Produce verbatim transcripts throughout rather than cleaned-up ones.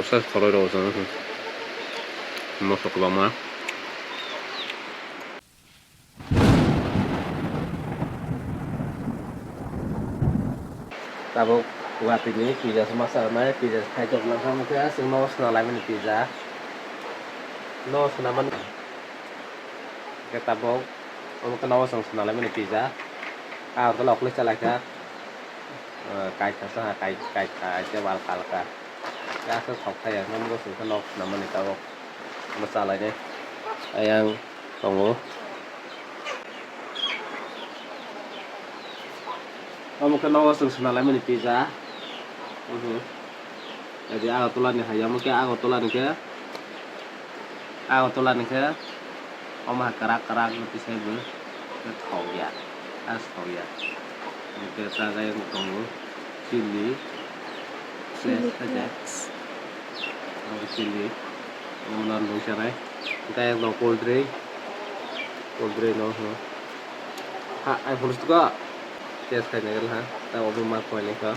Khoroi rok chwng moso kwbangma. Tabuk watwi ni pizza se ma cha nai, pizza se khai tongo, hwnkhe chwng nogo swnam laimani pizza. Nogo swnam mani khe tabuk, omo khe nogo chwng swnam laimani pizza. Agartala o kwlwi cha lai kha, ah, kaitha sa, kai-, kaitha, kaitha, halka, halka. Aswk thok thai ya, nogo chwng khe nogo swnam mani tabuk. Omo cha lainai. Ayang tongo. Omo khe nogo chwng swnam laimani pizza. Mhm. Adi Agartala ni hai, omo khe Agartala ni khe, Agartala ni khe, omo hai kwrak kwrak no tisai bo khe thok ya, as thok ya. Omo khe chagai tongo chili. Chili flakes. Omo chili. Omo no nung sanai. Tei eko cold drink. Cold drink no, hmm. Ha, ai phunuk ko. Test khai nai ha. Ta obo ma khoi nai kha.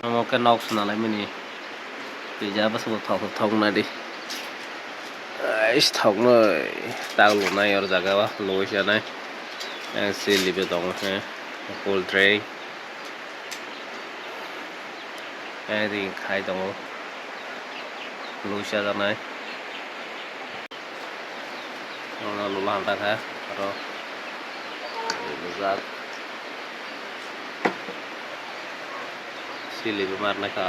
Omo khe nok swnam laimani. Pizza bwswk thok thok nai di. Ais thok noi. Tak lunai or jaga o logoi sanai. Chili bo tongo he. Cold drink. Ring khai tongo. Loi chajaknai. Ono lula hamjakha oro. Rijak. Chili bo marnai kha.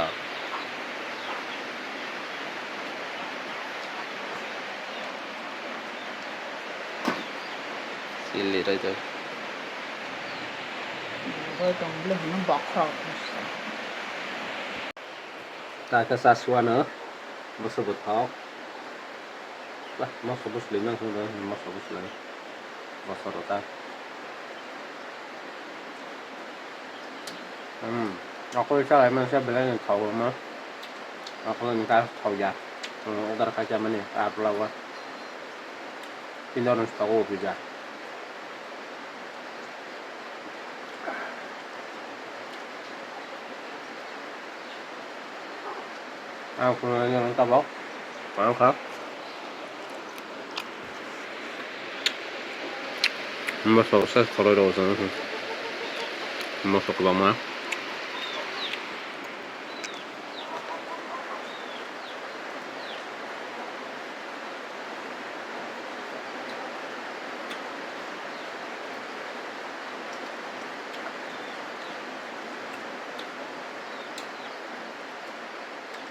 Chili roi tong. Roi tong bwle hwnwi bokhok. Ta khe cha suano bwswk bwthok. Bah, moso bwswlwi nang hwnwi moso bwswlwi. Bosor rok ta. Hmm. Akoi chalai mansa belai ni thok rwma. Akoi ni ta thok ya. Hmm, order khai cha mani, ta pla wa. Tini oro ni thok o pizza. Ang khunani ang tabok. Ang kha. Moso sa khoroi rok chwng. Moso kwbangma.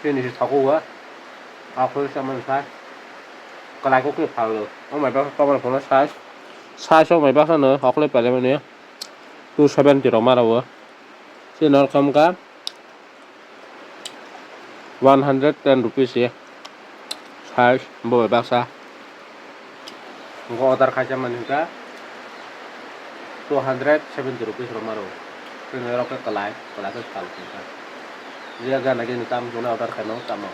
Chini se thogo o. Aphuru se mani sai. Kalai kok ni phalo. O mai baksa tomoni phano size. Size o mai baksa no hokle paimani. Two seventy rok ma rwo. Chini rok kha wngkha one hundred ten rupees ye. Size bo bai baksa. Bo order khaisa mani hwnkha two hundred seventy rupees rok ma rwo. Chini rok khe kalai, kalai khe phalo kha. Je gana gini tam jona order khaima tamo.